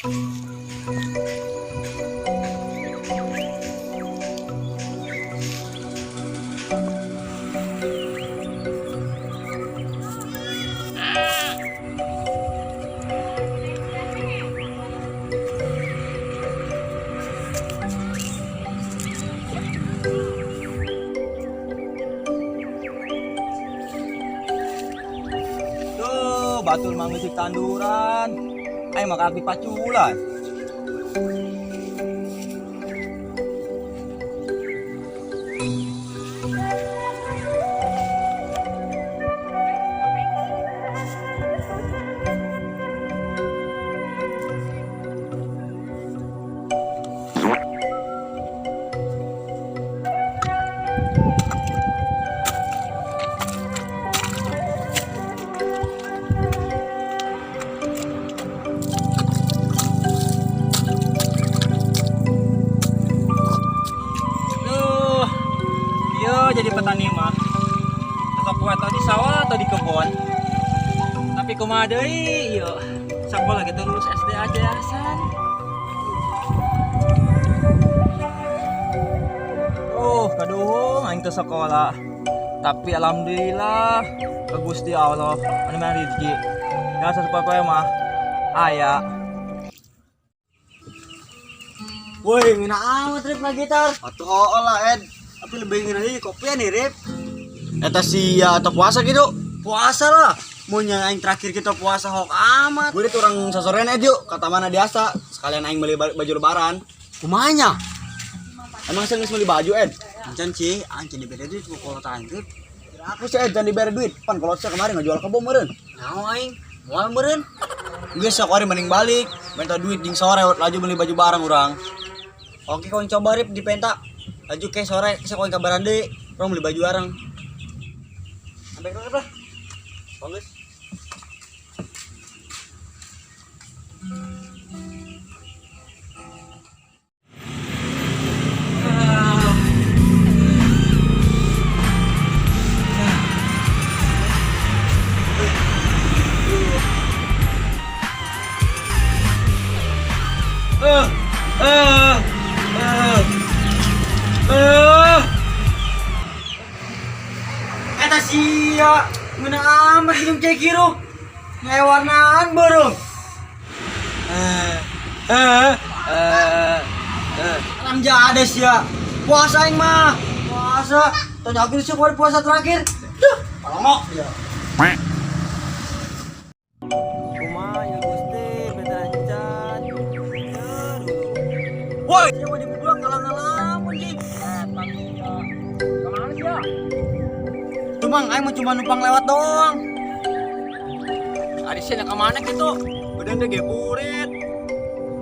Tuh, batur mah ngeuseuk tanduran. Aing mah kaki paculan. Duh, iya jadi petani mah. Atau kuat atau di sawah atau di kebun. Tapi kumaha deui ieu. Sekolah gitu lulus SD aja san. Oh, kaduhung aing teu sekolah. Tapi alhamdulillah ke Gusti Allah anu mere rezeki. Ya sapopoe mah aya. Woi, ngena amat Rip na gitar. Atuh oh lah Ed. Tapi lebih ngena deui kopian nih Rip. Eta sia atau puasa gitu. Puasa lah. Mau aing terakhir kita puasa hok amat. Gue itu orang sasorean Ed yuk, kata mana biasa. Sekalian aing beli baju lebaran. Kumanya? Emang sih geus beli baju Ed? Ancan sih, ancan dibere duit ku kolot aing Rip. Aku sih Ed jangan diberi duit. Pan kalau saya kemarin ngejual kebo meureun. Nyaho aing, moal meureun. Geus sok hari mending balik. Minta duit jeung sore laju beli baju bareng urang. Oke, kau coba Rip di penta. Laju ke sore, saya kau kabaran deui. Urang beli baju bareng. Sampai ketemu lah. Bagus. Eh, eh, eh, eh. Eta sia, ngena amat minum cai kiruh. Ngewarnaan burung. Eh, eh, eh, eh. Alam jades ya. Puasa aing mah. Puasa. Tanya aku sih puasa terakhir. Duh, palongok ya. Kumaha ya Gusti, beda encan. Woi, Siapa di berdua ngalang-ngalamun jing. Kemana sih ya? Tuh mang, aing mah cuma numpang lewat doang. Ari sih kemana gitu? Udah deh geburit.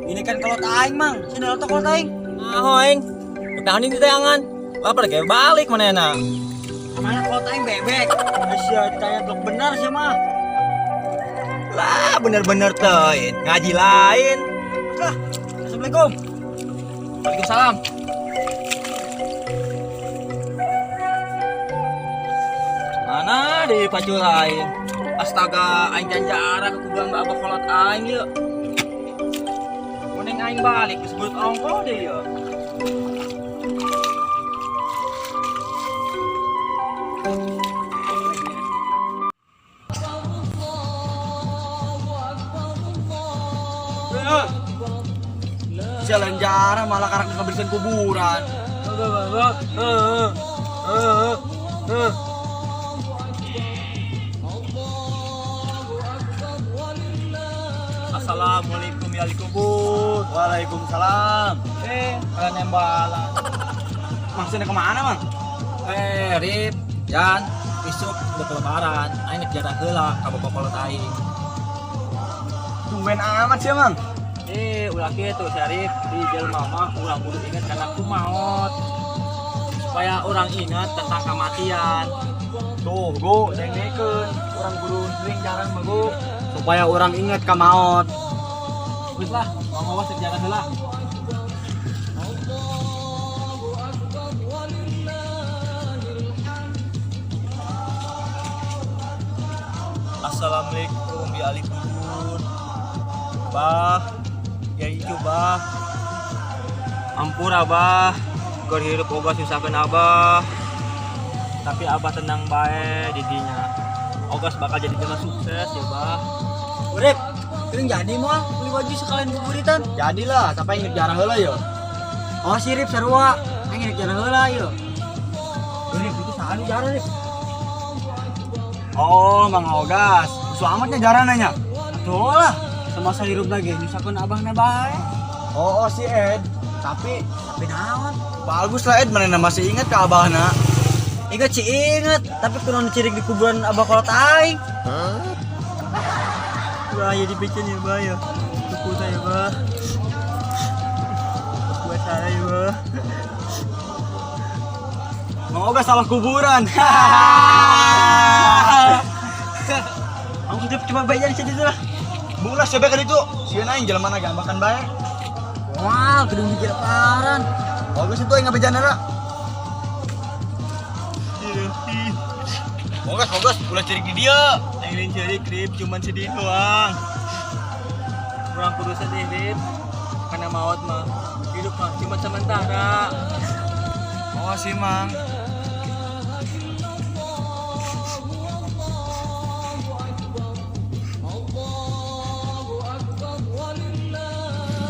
Ini kan kolot aing mang, sini lo kolot aing. Ah, aing. Ketahan ini tayangan. Lapar ge balik mana enak. Mana kolot aing bebek? Sia ditanya tuh benar sih mah. Lah, bener-bener teuing. Ngaji lain. Lah, assalamualaikum. Waalaikumsalam. Mana di pacul aing? Astaga, aing janjara ke kuburan abah kolot aing yeuh. Mending aing balik geus beut ongko deh yeuh. Jalan jarang malah karena kebersihan kuburan. Assalamualaikum ya kubur. Waalaikumsalam. Eh, kalian yang balas. Maksudnya kemana mang? Eh, Rip, Jan, isuk udah lebaran, aing nek jarah heula ka bapak kolot aing. Tumben amat sih mang. Eh, ulah kitu Syarif, di jelema mah urang kudu ingat kana kumaot. Supaya orang ingat tentang kematian. Tuh, go, dengekeun. Urang guru sering jarang mah go. Supaya orang ingat ka maot. Wis lah, mau ngawas sejarah heula. Assalamualaikum ya ahli kubur. Bah, Abah. Ampura Abah, keur hirup Ogas nyusahkeun Abah. Tapi Abah tenang bae didinya. Ogas bakal jadi jelema sukses ya, Bah. Urip, kering jadi moal beli baju sekalian buburitan. Jadilah, tapi aing jarang heula yo. Oh sirip sarua, aing rek jarang heula ieu. Urip itu saha nu jarang Rip? Oh, Mang Ogas. Musuh amatnya jarananya. Atuh lah, semasa hirup lagi nyusahkeun abahna bae. Oh, oh si Ed. Tapi Tapi naon? bagus lah Ed, mana masih ingat ke abahna. Ingat sih inget, tapi kunaon cirik di kuburan abah kolot aing. Bah, ya dibikin ya, Bah ya. Tuku saya, Bah. Buat saya ya, Bah. Mang Ogas salah kuburan. Aku sudah coba bayar saja lah. Bulah siapa kan itu? Sieun aing jelema na gambakan bae. Wah, gedung di leparan. Ogas itu aing ngabejana lah. Ogas, Ogas, ulah cerik di dia. Aing lain cari krip, cuman sedih doang. Kurang kudu sedih, Rip. Karena maut mah hidup mah cuma sementara. Oh sih, Mang.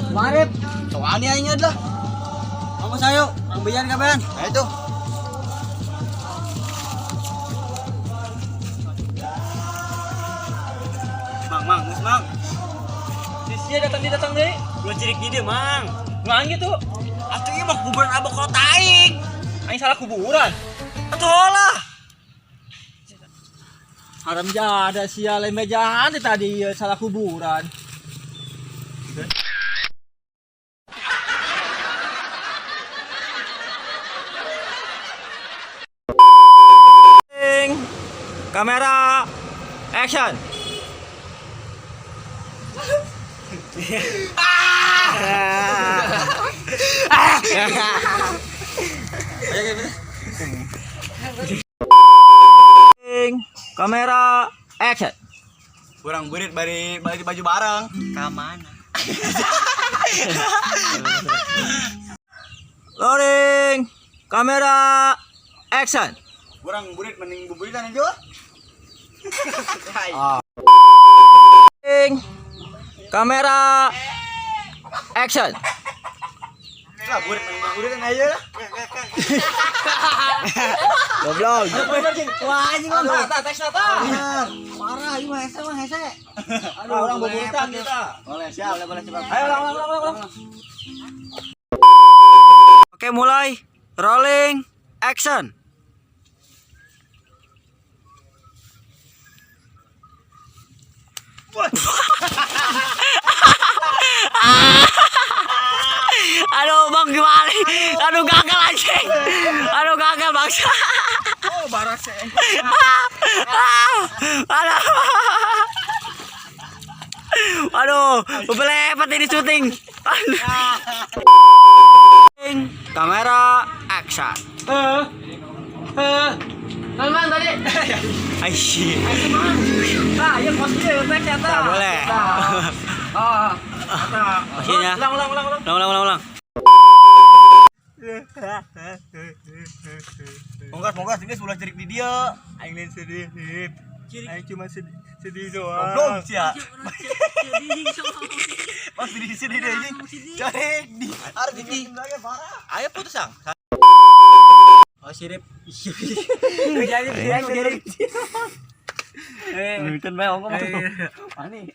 Marip, Soalnya aing lah. kamu sayo, pembayaran kapan? Nah itu. Mang, mang, geus mang. Si sia datang dia datang deui. Ulah cirik di dia, Mang. Ngan gitu. Atuh ieu mah kuburan abah kolot aing. Aing salah kuburan. Atuh lah. Haram jada sia lain mejaan tadi ieu salah kuburan. Kamera action. Kamera action. Kurang burit bari bari baju bareng. Ka mana? Loading. Kamera action. Kurang burit mending buburitan aja. Kamera action. Lah burit mending buburitan aja lah. Goblok. Wah, anjing mah. Tah, teks tah. Parah, ieu mah hese mah hese. Aduh, orang buburitan kita. Boleh, siap. Boleh, boleh, coba. Ayo, ulang, ulang, ulang, ulang. Oke, mulai. Rolling, action. Aduh, Bang, gimana? Aduh, gagal anjing. Aduh, gagal bangsa. Oh, baras ya. Aduh. Aduh, belepet ini syuting. Aduh. Kamera action. Teman tadi. Aisyah. Tah, ya kos dia tek ya tah. Tak boleh. Ah. Tah. Maksudnya? Ulang, ulang, ulang, ulang. Ulang, ulang, ulang, ulang. Monggas, monggas, geus ulah cerik di dia. Aing lain sedih, Rip. Aing cuma sedih, sedih doang. Goblok sia. Mas sedih sedih deh anjing. Cerik di harus di parah. Ayo putus, Ang. Oh, sirip. Jadi, jadi, jadi. Lucu bae ongkong. Ani.